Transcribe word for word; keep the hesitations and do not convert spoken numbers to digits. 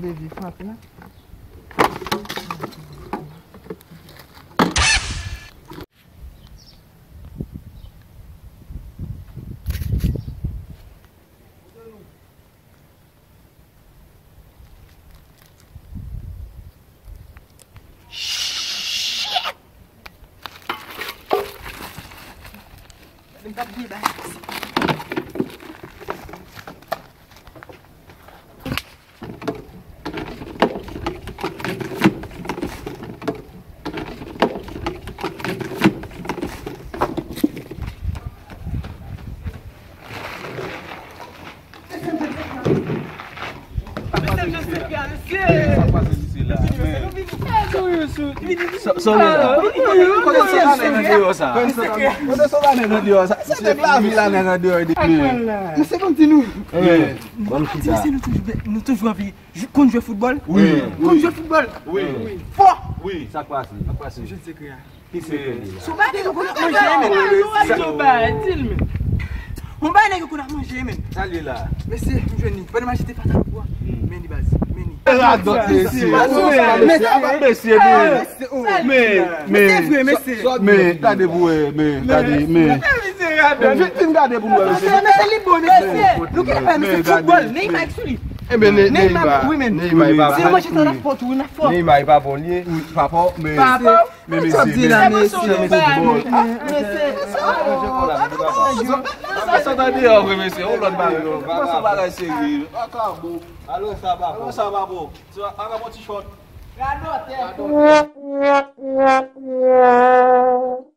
Bebe, frape la. Misye konn di nou. Bon, nou toujou, nou toujou anvi Jwe, konn jwe foutbòl? Wi. Konn jwe foutbòl? Wi. Fò! Wi. Sa k pase? Sa k pase? Jwenn sekrè a. Ki sekrè li la? Son bagay nou konn ap manje, men. Sa yo ba, di l, men. Yon bagay nèg yo konn ap manje, men. Sa l ye la? Mesye, m jwenn li. Pandan m achte pata pou ou a. Men li baz. Men li. Radòt, mesye. Mesye, apa mesye, men. Men, men. Se vre, mesye. Men, gade pou wè, men, gade, men. Vin, vin gade pou nou wè, mesye. Mesye, li bon, mesye. Nou gen pè, mesye, foutbòl, Neymar sou li. Enben, Ne-, Neymar, Neymar, wi, men. Neymar, e pa bon. Si nou manje sa, n ap fò tou, n ap fò. Neymar, e pa bon, li ye. Wi, pa fò, men. Pa fò. Men, mesye, men. Sa di la, mesye. Mesye, foutbòl. Mesye, sa ta deyò vre, mesye. On lòt bagay, non. Kòman se bagay serye? Aka bon. Alò, sa pa bon. Alò, sa pa bon. Ti a, aka bon ti short. Radòtè. Radòtè.